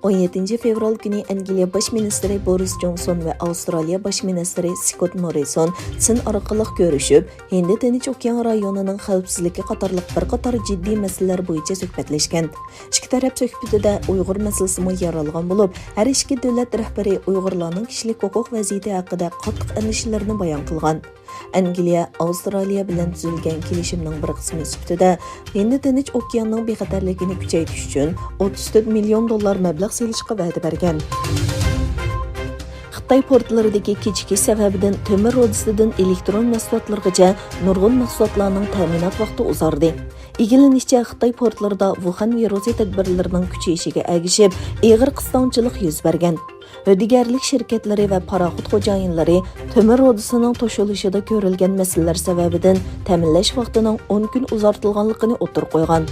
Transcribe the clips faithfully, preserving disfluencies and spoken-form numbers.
ئون يەتتىنچى فېۋرال كۈنى ئەنگلىيە باش مىنىستىرى بورىس جونسون ۋە ئاۋسترالىيە باش مىنىستىرى سكوت موررىسون سىن ئارقىلىق كۆرۈشۈپ، ھىندى تىنچ ئوكيان رايونىنىڭ خەۋپسىزلىكى قاتارلىق بىر قاتار جىددىي مەسىلىلەر بويىچە سۆھبەتلەشكەن. ئىككى تەرەپ سۆھبىتىدە ئۇيغۇر مەسىلىسىمۇ يەر ئالغان بولۇپ، ھەر ئىككى دۆلەت رەھبىرى ئۇيغۇرلارنىڭ كىشىلىك ھوقۇق ۋەزىيىتى ھەققىدە قاتتىق ئەندىشىلىرىنى بايان قىلغان. ئەنگلىيە ئاۋسترالىيە بىلەن تۈزۈلگەن كېلىشىمنىڭ بىر قىسمى سۈپىتىدە، ھىندى تىنچ ئوكياننىڭ بىخەتەرلىكىنى كۈچەيتىش ئۈچۈن ئوتتۇز تۆت مىليون دوللار مەبلەغ سېلىشقا ۋەدە بەرگەن. خىتاي پورتلىرىدىكى كېچىكىش سەۋەبىدىن تۆمۈر رۇدىسىدىن ئېلېكترون مەھسۇلاتلىرىغىچە نۇرغۇن مەھسۇلاتلارنىڭ تەمىنات ۋاقتى ئۇزاردى. ئىگىلىنىشىچە، خىتاي پورتلىرىدا ۋۇخەن ۋىرۇسى تەدبىرلىرىنىڭ كۈچىيىشىگە ئەگىشىپ، ئېغىر قىستاڭچىلىق يۈز بەرگەن. ھۆددىگەرلىك شىركەتلىرى ۋە پاراخوت خوجايىنلىرى تۆمۈر رۇدىسىنىڭ توشۇلۇشىدا كۆرۈلگەن مەسىلىلەر سەۋەبىدىن تەمىنلەش ۋاقتىنىڭ ئون كۈن ئۇزارتىلغانلىقىنى ئوتتۇرىغا قويغان.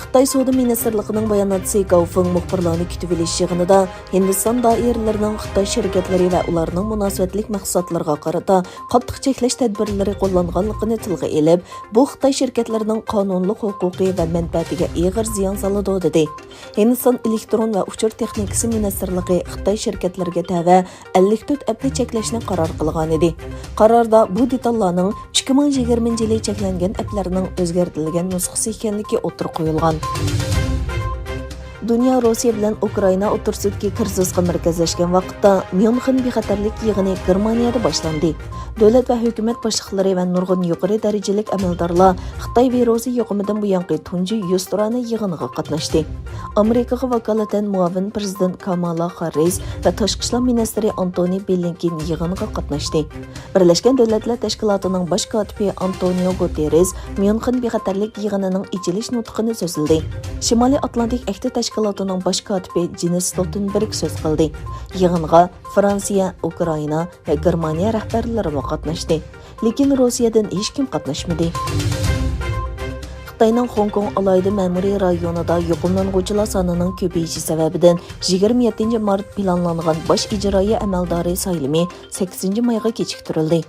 خىتاي سودا مىنىستىرلىقىنىڭ باياناتچىسى گاۋ فېڭ مۇخبىرلارنى كۈتۈۋېلىش يىغىنىدا ھىندىستان دائىرىلىرىنىڭ خىتاي شىركەتلىرى ۋە ئۇلارنىڭ مۇناسىۋەتلىك مەھسۇلاتلىرىغا قارىتا قاتتىق چەكلەش تەدبىرلىرى قوللانغانلىقىنى تىلغا ئېلىپ، بۇ خىتاي شىركەتلىرىنىڭ قانۇنلۇق ھوقۇقى ۋە مەنپەئەتىگە ئېغىر زىيان سالىدۇ، دېدى. ھىندىستان ئېلېكترون ۋە ئۇچۇر تېخنىكىسى مىنىستىرلىقى خىتاي شىركەتلىرىگە تەۋە ئەللىك تۆت ئەپنى چەكلەشنى قارار قىلغانىدى. قاراردا بۇ دېتاللارنىڭ ئىككى مىڭ يىگىرمىنچى يىلى چەكلەنگەن ئەپلەرنىڭ ئۆزگەرتىلگەن نۇسخىسى ئىكەنلىكى ئوتتۇرىغا قويۇلغان. دۇنيا روسىيە بىلەن ئۇكرائىنا ئوتتۇرىسىدىكى كىرىزىسقا مەركەزلەشكەن ۋاقىتتا، ميۇنخېن بىخەتەرلىك يىغىنى گېرمانىيەدە باشلاندى. دۆلەت ۋە ھۆكۈمەت باشلىقلىرى ۋە نۇرغۇن يۇقىرى دەرىجىلىك ئەمەلدارلار خىتاي ۋىرۇسى يۇقۇمىدىن بۇيانقى تۇنجى يۈزتۇرانە يىغىنىغا قاتناشتى. ئامېرىكىغا ۋاكالىتەن مۇئاۋىن پىرېزىدېنت كامالا خاررىس ۋە تاشقى ئىشلار مىنىستىرى ئانتونى بلىنكېن يىغىنغا قاتناشتى. بىرلەشكەن دۆلەتلەر تەشكىلاتىنىڭ باش كاتىپى ئانتونىئو گۇتېررېس ميۇنخېن بىخەتەرلىك يىغىنىنىڭ ئېچىلىش نۇتقىنى سۆزلىدى. شىمالىي ئاتلانتىك ئەھدى تەشكىلاتىنىڭ باش كاتىپى جېنس ستولتېنبېرگ سۆز قىلدى. يىغىنغا فرانسىيە، ئۇكرائىنا ۋە گېرمانىيە رەھبەرلىرىمۇ قاتناشتى. لېكىن روسىيەدىن ھېچكىم قاتناشمىدى. خىتاينىڭ خوڭكوڭ ئالاھىدە مەمۇرىي رايونىدا يۇقۇملانغۇچىلار سانىنىڭ كۆپىيىشى سەۋەبىدىن، يىگىرمە يەتتىنچى مارت پىلانلانغان باش ئىجرائىيە ئەمەلدارى سايلىمى سەككىزىنچى مايغا كېچىكتۈرۈلدى.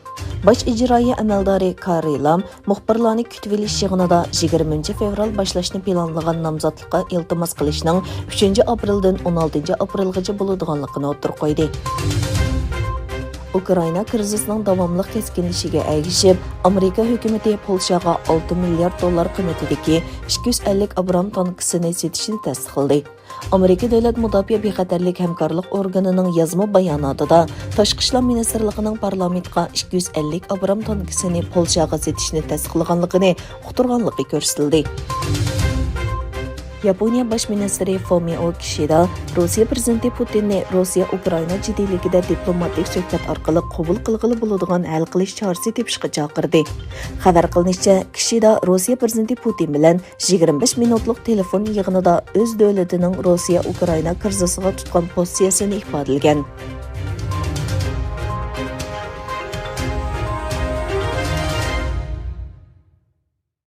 باش ئىجرائىيە ئەمەلدارى كاررى لام مۇخبىرلارنى كۈتۈۋېلىش يىغىنىدا يىگىرمىنچى فېۋرال باشلاشنى پىلانلىغان نامزاتلىققا ئىلتىماس قىلىشنىڭ ئۈچىنچى ئاپرېلدىن ئون ئالتىنچى ئاپرېلغىچە بولىدىغانلىقىنى ئوتتۇرىغا قويدى. ئۇكرائىنا كىرىزىسىنىڭ داۋاملىق كەسكىنلىشىشىگە ئەگىشىپ، ئامېرىكا ھۆكۈمىتى پولشاغا ئالتە مىليارد دوللار قىممىتىدىكى ئىككى يۈز ئەللىك ئابرام تانكىسىنى سېتىشنى تەستىقلىدى. ئامېرىكا دۆلەت مۇداپىئە بىخەتەرلىك ھەمكارلىق ئورگىنىنىڭ يازما باياناتىدا، تاشقى ئىشلار مىنىستىرلىقىنىڭ پارلامېنتقا ئىككى يۈز ئەللىك ئابرام تانكىسىنى پولشاغا سېتىشنى تەستىقلىغانلىقىنى ئۇقتۇرغانلىقى كۆرسىتىلدى. ياپونىيە باش مىنىستىرى فۇمىئو كىشىدا روسىيە پىرېزىدېنتى پۇتىننى روسىيە ئۇكرائىنا جىددىيلىكىدە دىپلوماتىك سۆھبەت ئارقىلىق قوبۇل قىلغىلى بولىدىغان ھەل قىلىش چارىسى تېپىشقا چاقىردى. خەۋەر قىلىنىشىچە، كىشىدا روسىيە پىرېزىدېنتى پۇتىن بىلەن يىگىرمە بەش مىنۇتلۇق تېلېفون يىغىنىدا ئۆز دۆلىتىنىڭ روسىيە ئۇكرائىنا كىرىزىسىغا تۇتقان پوزىتسىيەسىنى ئىپادىلىگەن.